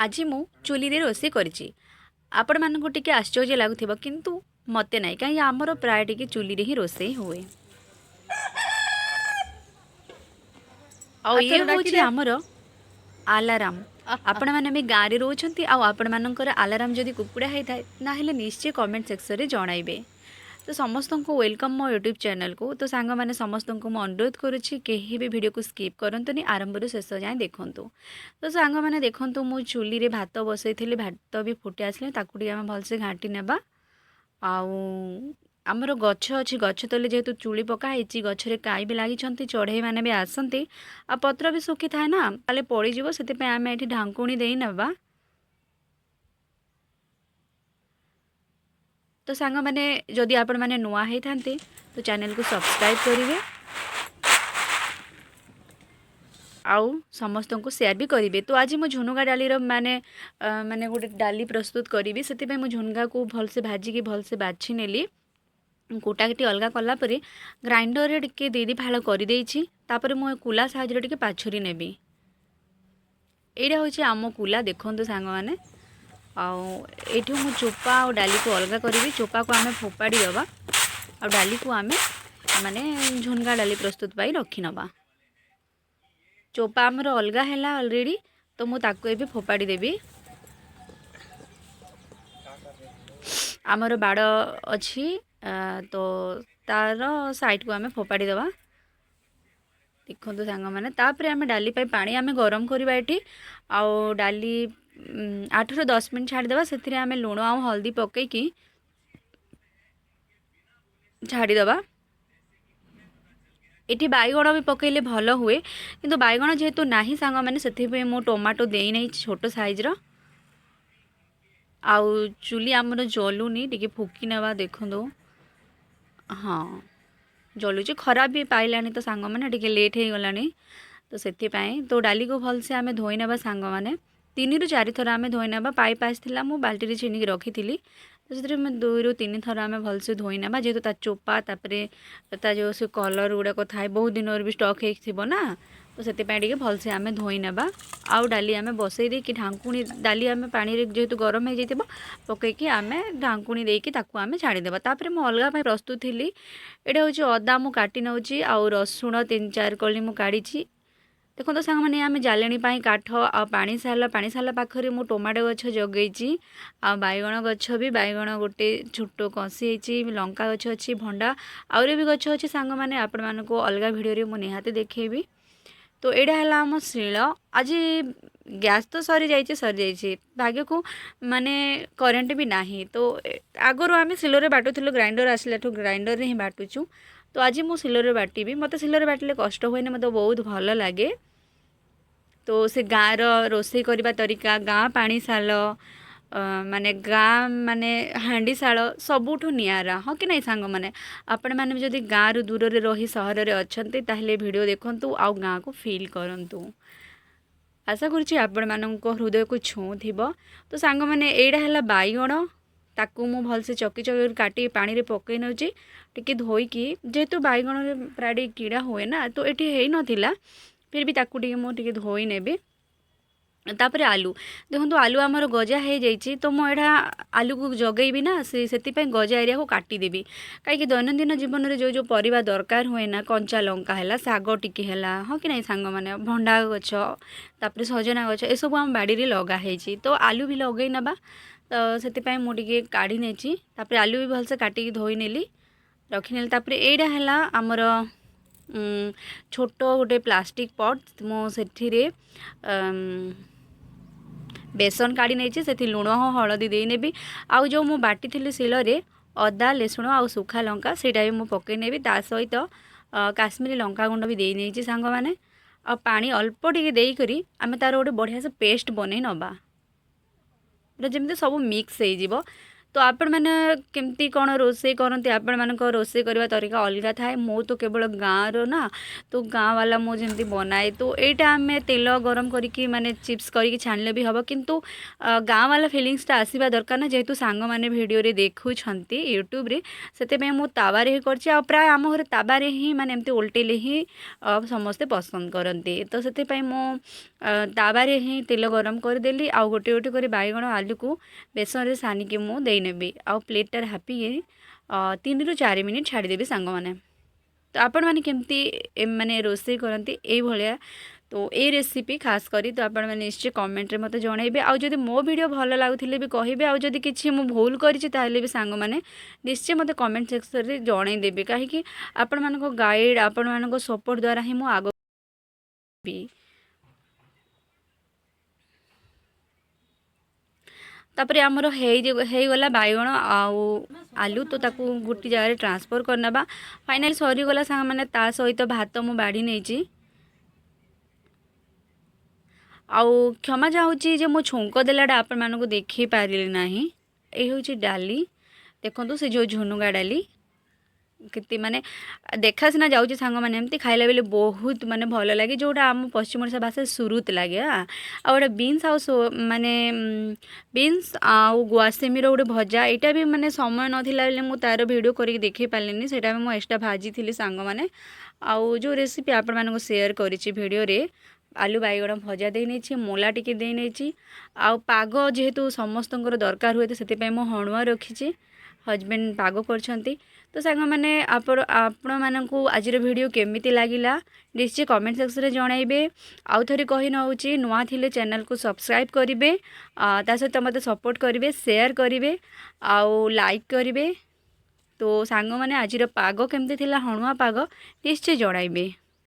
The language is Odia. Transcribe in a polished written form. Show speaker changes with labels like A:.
A: ଆଜି ମୁଁ ଚୁଲିରେ ରୋଷେଇ କରିଛି। ଆପଣମାନଙ୍କୁ ଟିକେ ଆଶ୍ଚର୍ଯ୍ୟ ଲାଗୁଥିବ, କିନ୍ତୁ ମୋତେ ନାହିଁ, କାହିଁକି ଆମର ପ୍ରାୟ ଟିକେ ଚୁଲିରେ ହିଁ ରୋଷେଇ ହୁଏ। ଆଉ ଇଏ
B: ଆଥର
A: ହେଉଛି
B: ଡାକିଦେ।
A: ଆମର ଆଲାରାମ। ଆପଣମାନେ ବି ଗାଁରେ ରହୁଛନ୍ତି ଆଉ ଆପଣମାନଙ୍କର ଆଲାରାମ ଯଦି କୁକୁଡ଼ା ହେଇଥାଏ, ତାହେଲେ ନିଶ୍ଚୟ କମେଣ୍ଟ ସେକ୍ସନରେ ଜଣାଇବେ। ତ ସମସ୍ତଙ୍କୁ welcome ମୋ ୟୁଟ୍ୟୁବ୍ ଚ୍ୟାନେଲକୁ। ତ ସାଙ୍ଗମାନେ, ସମସ୍ତଙ୍କୁ ମୁଁ ଅନୁରୋଧ କରୁଛି, କେହି ବି ଭିଡ଼ିଓକୁ ସ୍କିପ୍ କରନ୍ତୁନି, ଆରମ୍ଭରୁ ଶେଷ ଯାଏଁ ଦେଖନ୍ତୁ। ତ ସାଙ୍ଗମାନେ, ଦେଖନ୍ତୁ, ମୁଁ ଚୁଲିରେ ଭାତ ବସେଇଥିଲି, ଭାତ ବି ଫୁଟି ଆସିଲେ ତାକୁ ଟିକେ ଆମେ ଭଲସେ ଘାଣ୍ଟି ନେବା। ଆଉ ଆମର ଗଛ ଅଛି, ଗଛ ତଳେ ଯେହେତୁ ଚୁଲି ପକା ହେଇଛି, ଗଛରେ କାଇ ବି ଲାଗିଛନ୍ତି, ଚଢ଼େଇମାନେ ବି ଆସନ୍ତି ଆଉ ପତ୍ର ବି ଶୁଖିଥାଏ ନା, ତାହେଲେ ପଡ଼ିଯିବ। ସେଥିପାଇଁ ଆମେ ଏଠି ଢାଙ୍କୁଣୀ ଦେଇ ନେବା। ତ ସାଙ୍ଗମାନେ, ଯଦି ଆପଣମାନେ ନୂଆ ହେଇଥାନ୍ତି ତ ଚ୍ୟାନେଲକୁ ସବସ୍କ୍ରାଇବ୍ କରିବେ ଆଉ ସମସ୍ତଙ୍କୁ ସେୟାର ବି କରିବେ। ତ ଆଜି ମୁଁ ଝୁନୁଗା ଡାଲିର ମାନେ ଗୋଟେ ଡାଲି ପ୍ରସ୍ତୁତ କରିବି। ସେଥିପାଇଁ ମୁଁ ଝୁନୁଗାକୁ ଭଲସେ ଭାଜିକି ଭଲସେ ବାଛି ନେଲି। କୁଟାଟି ଅଲଗା କଲା ପରେ ଗ୍ରାଇଣ୍ଡରରେ ଟିକେ ଦୁଇ ଦୁଇ ଫାଳ କରିଦେଇଛି। ତାପରେ ମୁଁ କୁଲା ସାହାଯ୍ୟରେ ଟିକେ ପାଛୁରି ନେବି। ଏଇଟା ହେଉଛି ଆମ କୁଲା, ଦେଖନ୍ତୁ ସାଙ୍ଗମାନେ। ଆଉ ଏଇଠୁ ମୁଁ ଚୋପା ଆଉ ଡାଲିକୁ ଅଲଗା କରିବି। ଚୋପାକୁ ଆମେ ଫୋପାଡ଼ି ଦେବା ଆଉ ଡାଲିକୁ ଆମେ ମାନେ ଝୁନଗା ଡାଲି ପ୍ରସ୍ତୁତ ପାଇଁ ରଖିନେବା। ଚୋପା ଆମର ଅଲଗା ହେଲା ଅଲରେଡ଼ି, ତ ମୁଁ ତାକୁ ଏବେ ଫୋପାଡ଼ି ଦେବି। ଆମର ବାଡ଼ ଅଛି, ତ ତାର ସାଇଡ଼କୁ ଆମେ ଫୋପାଡ଼ି ଦେବା। ଦେଖନ୍ତୁ ସାଙ୍ଗମାନେ, ତାପରେ ଆମେ ଡାଲି ପାଇଁ ପାଣି ଆମେ ଗରମ କରିବା ଏଠି। ଆଉ ଡାଲି 8ରୁ 10 ମିନିଟ୍ ଛାଡ଼ିଦେବା। ସେଥିରେ ଆମେ ଲୁଣ ଆଉ ହଳଦୀ ପକାଇକି ଛାଡ଼ିଦେବା। ଏଠି ବାଇଗଣ ବି ପକାଇଲେ ଭଲ ହୁଏ, କିନ୍ତୁ ବାଇଗଣ ଯେହେତୁ ନାହିଁ ସାଙ୍ଗମାନେ, ସେଥିପାଇଁ ମୁଁ ଟମାଟୋ ଦେଇନାହିଁ ଛୋଟ ସାଇଜ୍ର। ଆଉ ଚୁଲି ଆମର ଜଲୁନି, ଟିକେ ଫୁକି ନେବା। ଦେଖନ୍ତୁ, ହଁ, ଜଲୁଛି। ଖରା ବି ପାଇଲାଣି ତ ସାଙ୍ଗମାନେ, ଟିକେ ଲେଟ୍ ହେଇଗଲାଣି ତ ସେଥିପାଇଁ। ତ ଡାଲିକୁ ଭଲସେ ଆମେ ଧୋଇ ନେବା ସାଙ୍ଗମାନେ, 3ରୁ 4 ଥର ଆମେ ଧୋଇ ନେବା। ପାଇପ୍ ଆସିଥିଲା, ମୁଁ ବାଲ୍ଟିରେ ଛିନିକି ରଖିଥିଲି, ତ ସେଥିରେ ଆମେ 2ରୁ 3 ଥର ଆମେ ଭଲସେ ଧୋଇ ନେବା, ଯେହେତୁ ତା ଚୋପା, ତାପରେ ତା ଯେଉଁ ସେ କଲର୍ ଗୁଡ଼ାକ ଥାଏ, ବହୁତ ଦିନରୁ ବି ଷ୍ଟକ୍ ହେଇକି ଥିବ ନା, ତ ସେଥିପାଇଁ ଟିକେ ଭଲସେ ଆମେ ଧୋଇ ନେବା। ଆଉ ଡାଲି ଆମେ ବସେଇ ଦେଇକି ଢାଙ୍କୁଣୀ, ଡାଲି ଆମେ ପାଣିରେ ଯେହେତୁ ଗରମ ହେଇଯାଇଥିବ, ପକାଇକି ଆମେ ଢାଙ୍କୁଣୀ ଦେଇକି ତାକୁ ଆମେ ଛାଡ଼ିଦେବା। ତାପରେ ମୁଁ ଅଲଗା ପାଇଁ ପ୍ରସ୍ତୁତ ଥିଲି। ଏଇଟା ହେଉଛି ଅଦା ମୁଁ କାଟି ନେଉଛି ଆଉ ରସୁଣ 3-4 କଳି ମୁଁ କାଢ଼ିଛି। ଦେଖନ୍ତୁ ସାଙ୍ଗମାନେ, ଆମେ ଜାଳେଣୀ ପାଇଁ କାଠ ଆଉ ପାଣି ସାରିଲା। ପାଣି ସାରିଲା ପାଖରେ ମୁଁ ଟମାଟୋ ଗଛ ଜଗେଇଛି ଆଉ ବାଇଗଣ ଗଛ ବି, ବାଇଗଣ ଗୋଟେ ଛୋଟ କଷି ହେଇଛି। ଲଙ୍କା ଗଛ ଅଛି, ଭଣ୍ଡା, ଆହୁରି ବି ଗଛ ଅଛି ସାଙ୍ଗମାନେ, ଆପଣମାନଙ୍କୁ ଅଲଗା ଭିଡ଼ିଓରେ ମୁଁ ନିହାତି ଦେଖେଇବି। ତ ଏଇଟା ହେଲା ଆମ ଶିଳ। ଆଜି ଗ୍ୟାସ୍ ତ ସରିଯାଇଛି ସରିଯାଇଛି, ଭାଗ୍ୟକୁ ମାନେ କରେଣ୍ଟ ବି ନାହିଁ। ତ ଆଗରୁ ଆମେ ଶିଳରେ ବାଟୁଥିଲୁ, ଗ୍ରାଇଣ୍ଡର ଆସିଲାଠୁ ଗ୍ରାଇଣ୍ଡରରେ ହିଁ ବାଟୁଛୁ। ତ ଆଜି ମୁଁ ଶିଳରେ ବାଟିବି। ମୋତେ ଶିଳରେ ବାଟିଲେ କଷ୍ଟ ହୁଏନି, ମୋତେ ବହୁତ ଭଲ ଲାଗେ। ତ ସେ ଗାଁର ରୋଷେଇ କରିବା ତରିକା, ଗାଁ ପାଣିଶାଳ, ମାନେ ଗାଁ ମାନେ ହାଣ୍ଡିଶାଳ ସବୁଠୁ ନିଆରା, ହଁ କି ନାହିଁ ସାଙ୍ଗମାନେ? ଆପଣମାନେ ବି ଯଦି ଗାଁରୁ ଦୂରରେ ରହି ସହରରେ ଅଛନ୍ତି, ତାହେଲେ ଭିଡ଼ିଓ ଦେଖନ୍ତୁ ଆଉ ଗାଁକୁ ଫିଲ୍ କରନ୍ତୁ। ଆଶା କରୁଛି ଆପଣମାନଙ୍କ ହୃଦୟକୁ ଛୁଉଁଥିବ। ତ ସାଙ୍ଗମାନେ, ଏଇଟା ହେଲା ବାଇଗଣ। ତାକୁ ମୁଁ ଭଲସେ ଚକି ଚକି କାଟି ପାଣିରେ ପକାଇ ନେଉଛି ଟିକେ ଧୋଇକି। ଯେହେତୁ ବାଇଗଣରେ ପ୍ରାୟ ଟିକେ କୀଡ଼ା ହୁଏ ନା, ତ ଏଠି ହେଇନଥିଲା, ଫିର୍ ବି ତାକୁ ଟିକେ ମୁଁ ଟିକେ ଧୋଇ ନେବି। ତାପରେ ଆଲୁ ଦେଖନ୍ତୁ, ଆଲୁ ଆମର ଗଜା ହେଇଯାଇଛି। ତ ମୁଁ ଏଇଟା ଆଲୁକୁ ଜଗେଇବି ନା, ସେ ସେଥିପାଇଁ ଗଜା ଏରିଆକୁ କାଟିଦେବି, କାହିଁକି ଦୈନନ୍ଦିନ ଜୀବନରେ ଯେଉଁ ଯେଉଁ ପରିବା ଦରକାର ହୁଏ ନା, କଞ୍ଚା ଲଙ୍କା ହେଲା, ଶାଗ ଟିକେ ହେଲା, ହଁ କି ନାହିଁ ସାଙ୍ଗମାନେ? ଭଣ୍ଡା ଗଛ, ତାପରେ ସଜନା ଗଛ, ଏସବୁ ଆମ ବାଡ଼ିରେ ଲଗା ହେଇଛି। ତ ଆଲୁ ବି ଲଗେଇ ନେବା, ତ ସେଥିପାଇଁ ମୁଁ ଟିକେ କାଢ଼ି ନେଇଛି। ତାପରେ ଆଲୁ ବି ଭଲସେ କାଟିକି ଧୋଇ ନେଲି, ରଖିନେଲି। ତାପରେ ଏଇଟା ହେଲା ଆମର ଛୋଟ ଗୋଟେ ପ୍ଲାଷ୍ଟିକ୍ ପଟ୍। ମୁଁ ସେଥିରେ ବେସନ କାଢ଼ି ନେଇଛି, ସେଥି ଲୁଣ ହଳଦୀ ଦେଇନେବି। ଆଉ ଯେଉଁ ମୁଁ ବାଟିଥିଲି ଶିଳରେ ଅଦା, ରସୁଣ ଆଉ ଶୁଖା ଲଙ୍କା, ସେଇଟା ବି ମୁଁ ପକାଇ ନେବି। ତା ସହିତ କାଶ୍ମୀରୀ ଲଙ୍କା ଗୁଣ୍ଡ ବି ଦେଇ ନେଇଛି ସାଙ୍ଗମାନେ। ଆଉ ପାଣି ଅଳ୍ପ ଟିକେ ଦେଇକରି ଆମେ ତାର ଗୋଟେ ବଢ଼ିଆ ସେ ପେଷ୍ଟ ବନେଇ ନେବା, ଯେମିତି ସବୁ ମିକ୍ସ ହେଇଯିବ। ତ ଆପଣମାନେ କେମିତି କ'ଣ ରୋଷେଇ କରନ୍ତି? ଆପଣମାନଙ୍କ ରୋଷେଇ କରିବା ତରିକା ଅଲଗା ଥାଏ। ମୁଁ ତ କେବଳ ଗାଁର ନା, ତ ଗାଁ ବାଲା ମୁଁ ଯେମିତି ବନାଏ। ତ ଏଇଟା ଆମେ ତେଲ ଗରମ କରିକି ମାନେ ଚିପ୍ସ କରିକି ଛାଣିଲେ ବି ହେବ, କିନ୍ତୁ ଗାଁ ବାଲା ଫିଲିଙ୍ଗସଟା ଆସିବା ଦରକାର ନା, ଯେହେତୁ ସାଙ୍ଗମାନେ ଭିଡ଼ିଓରେ ଦେଖୁଛନ୍ତି ୟୁଟ୍ୟୁବରେ। ସେଥିପାଇଁ ମୁଁ ତାୱାରେ ହିଁ କରିଛି। ଆଉ ପ୍ରାୟ ଆମ ଘରେ ତାୱାରେ ହିଁ ମାନେ ଏମିତି ଓଲଟେଇଲେ ହିଁ ସମସ୍ତେ ପସନ୍ଦ କରନ୍ତି। ତ ସେଥିପାଇଁ ମୁଁ ତାୱାରେ ହିଁ ତେଲ ଗରମ କରିଦେଲି ଆଉ ଗୋଟେ ଗୋଟେ କରି ବାଇଗଣ ଆଲୁକୁ ବେସନରେ ସାନିକି ମୁଁ ଦେଇନେବି ଆଉ ପ୍ଲେଟ୍ଟାରେ ହାପିକି 3ରୁ 4 ମିନିଟ୍ ଛାଡ଼ିଦେବି ସାଙ୍ଗମାନେ। ତ ଆପଣମାନେ କେମିତି ମାନେ ରୋଷେଇ କରନ୍ତି ଏଇଭଳିଆ, ତ ଏଇ ରେସିପି ଖାସ୍ କରି, ତ ଆପଣମାନେ ନିଶ୍ଚୟ କମେଣ୍ଟରେ ମୋତେ ଜଣାଇବେ। ଆଉ ଯଦି ମୋ ଭିଡ଼ିଓ ଭଲ ଲାଗୁଥିଲେ ବି କହିବେ, ଆଉ ଯଦି କିଛି ମୁଁ ଭୁଲ କରିଛି ତାହେଲେ ବି ସାଙ୍ଗମାନେ ନିଶ୍ଚୟ ମୋତେ କମେଣ୍ଟ ସେକ୍ସନରେ ଜଣାଇଦେବେ, କାହିଁକି ଆପଣମାନଙ୍କ ଗାଇଡ଼, ଆପଣମାନଙ୍କ ସପୋର୍ଟ ଦ୍ୱାରା ହିଁ ମୁଁ ଆଗକୁ ବି। ତାପରେ ଆମର ହେଇଗଲା ବାଇଗଣ ଆଉ ଆଲୁ, ତ ତାକୁ ଗୋଟେ ଜାଗାରେ ଟ୍ରାନ୍ସଫର୍ କରିନେବା। ଫାଇନାଲି ସରିଗଲା ସାଙ୍ଗମାନେ। ତା ସହିତ ଭାତ ମୁଁ ବାଢ଼ି ନେଇଛି। ଆଉ କ୍ଷମା ଚାହୁଁଛି ଯେ ମୁଁ ଛୁଙ୍କ ଦେଲାଟା ଆପଣମାନଙ୍କୁ ଦେଖେଇ ପାରିଲି ନାହିଁ। ଏଇ ହେଉଛି ଡାଲି, ଦେଖନ୍ତୁ ସେ ଯେଉଁ ଝୁନୁଗା ଡାଲି କେତେ ମାନେ ଦେଖା ସିନା ଯାଉଛି ସାଙ୍ଗମାନେ, ଏମିତି ଖାଇଲା ବେଳେ ବହୁତ ମାନେ ଭଲ ଲାଗେ, ଯେଉଁଟା ଆମ ପଶ୍ଚିମ ଓଡ଼ିଶା ଭାଷାରେ ସୁରୁତ ଲାଗେ। ଆଉ ଗୋଟେ ବିନ୍ସ ଆଉ ମାନେ ବିନ୍ସ ଆଉ ଗୁଆସିମିର ଗୋଟେ ଭଜା। ଏଇଟା ବି ମାନେ ସମୟ ନଥିଲା ବେଳେ ମୁଁ ତା'ର ଭିଡ଼ିଓ କରିକି ଦେଖେଇ ପାରିଲିନି। ସେଇଟା ବି ମୁଁ ଏକ୍ସଟ୍ରା ଭାଜିଥିଲି ସାଙ୍ଗମାନେ। ଆଉ ଯେଉଁ ରେସିପି ଆପଣମାନଙ୍କୁ ସେୟାର କରିଛି ଭିଡ଼ିଓରେ, ଆଲୁ ବାଇଗଣ ଭଜା ଦେଇ ନେଇଛି, ମୂଲା ଟିକେ ଦେଇ ନେଇଛି। ଆଉ ପାଗ ଯେହେତୁ ସମସ୍ତଙ୍କର ଦରକାର ହୁଏ, ତ ସେଥିପାଇଁ ମୁଁ ହଣୁଆ ରଖିଛି, ହଜବେଣ୍ଡ ପାଗ କରିଛନ୍ତି। ତ ସାଙ୍ଗମାନେ, ଆପଣମାନଙ୍କୁ ଆଜିର ଭିଡ଼ିଓ କେମିତି ଲାଗିଲା ନିଶ୍ଚୟ କମେଣ୍ଟ ସେକ୍ସନରେ ଜଣାଇବେ। ଆଉ ଥରେ କହି ନେଉଛି, ନୂଆ ଥିଲେ ଚ୍ୟାନେଲକୁ ସବସ୍କ୍ରାଇବ୍ କରିବେ, ତା ସହିତ ମୋତେ ସପୋର୍ଟ କରିବେ, ସେୟାର କରିବେ ଆଉ ଲାଇକ୍ କରିବେ। ତ ସାଙ୍ଗମାନେ, ଆଜିର ପାଗ କେମିତି ଥିଲା, ହଣୁଆ ପାଗ, ନିଶ୍ଚୟ ଜଣାଇବେ।